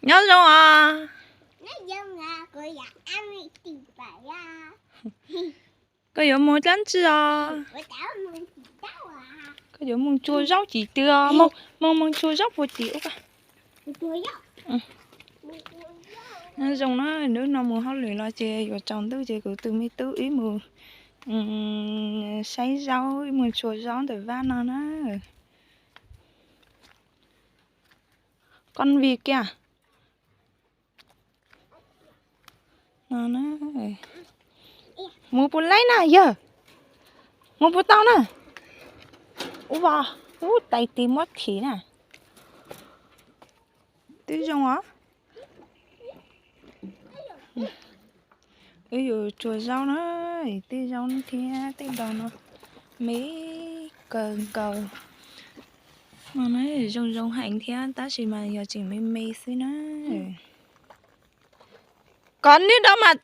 Nyob zoo os. Koj yuav mus dab tsi os? Koj yuav mus tsuag zaub tim twg os? Mus mus tsuag zaub puag tim ub. Nyob zoo na, hnub no mus hauj lwm los ces yuav tsaus ntuj ces kuv tus me tub wb mus saib zaub, wb mus tsuag zaub ntawm vaj no na. Koj vij kiag no. Mus puas laib na yawg? Mus puas tau na? Ub, ub, tais tis muab thim na. Twb zoo os. Wb yuav tsuag zaub na, tej zaub thiab tej dos no me kawg nkaus. Zoo zoo heev thiab tab sis mas yog tseem me me xwb na. Koj niag dab mas,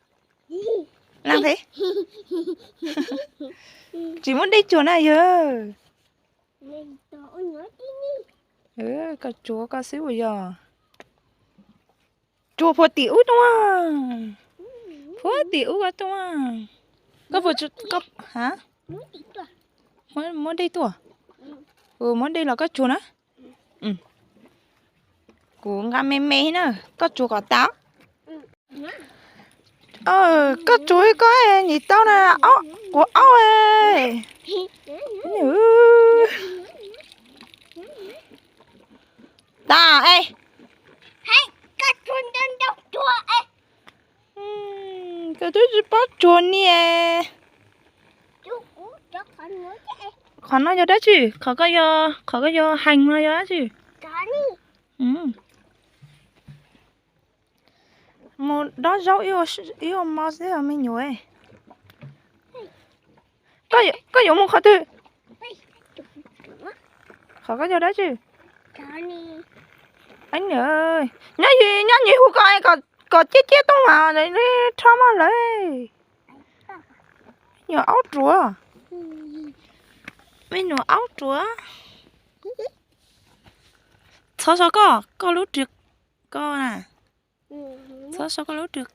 tsis muab dej tsuag na yawg. Koj tsuag koj xwb ua yog. Tsuag puag tim ub tuaj. Puag tim ub tuaj. Koj puas, ha? Muab dej tuaj. Muab dej los koj tsuag na. Kuv nqa me me na, koj tsuag kom tas. Koj tsuag koj nim tau na, quav aub. Tas es. Koj twb tsis paub tsuag ni. Qhov no yog dab tsi? Qhov koj yog hees no yog dab tsi? Mus dob zaub ib ua mo xwb me nyuam. Koj yuav mus qhov twg? Qhov koj yog dab tsi? Nyob nyob ywg hu koj kom ciaj ciaj tooj mas rho mog lawm. Me nyuam aub ruam. Me nyuam aub ruam. Txhob so koj, koj lub rwg koj na. Txhob so koj lub rwg.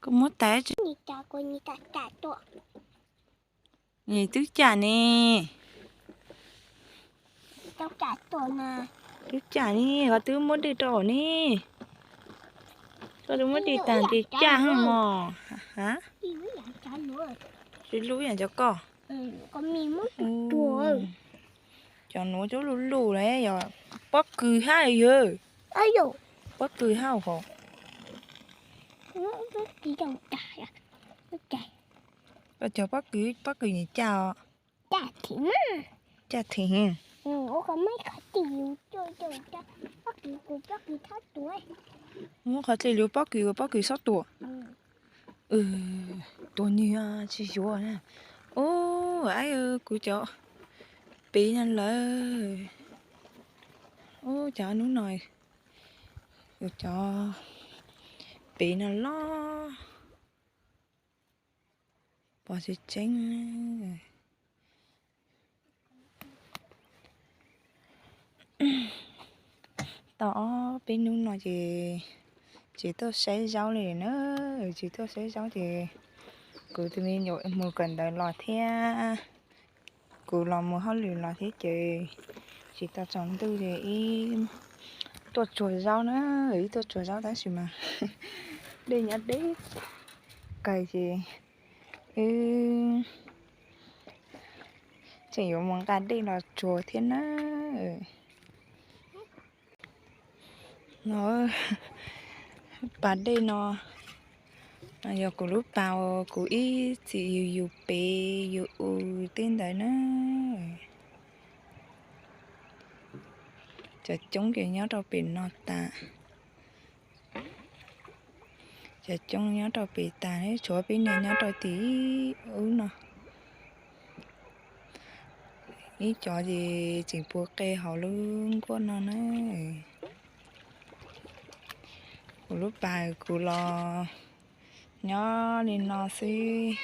Kuv muab tais tsis. Nim twb cam ne. Twb cam ne, koj twb muab dej rau ne. Koj twb muab dej tag ces cam mog. Tsis lub yam cov koj. Cov nuav cov lub lub na yog pob kws hab yawg. Pob kws hab hov. Cov pob kws, pob kws nim caj os. Caj them. Muab qhov dlej lug pob kws ua pob kws xob tua. Tua nwg tsis yuav na. Ub, kuv cov piv no lawm. Ub, cov nub no, kuv cov piv no loj. Pom tseeb tseeb. Tau ob peb hnub no ces tsis tuaj saib zaub li na, tsis tuaj saib zaub ces kuv tus me nyuam mus kawm ntawv los thiab, kuv los mus hauj lwm los thiab ces tsis tau tsaus ntuj ces ib tuaj tsuag zaub na, ib tuaj tsuag zaub tab sis mas dej nyob deb kawg ces wb tseem yuav mus nqa dej los tsuag thiab na. No, pas dej no yog kuv lub pas uas kuv ib txwm yug yug pem yug u tej ntawd na. Cov coob ces nyob rau pem no tas. Cov coob nyob rau pem tas, tshuav peb niag nyob rau tim ub no. Ib cov ces tseem puas qe hauv lub nkuaj no na. Kuv lub pas kuv los nyob li no xwb.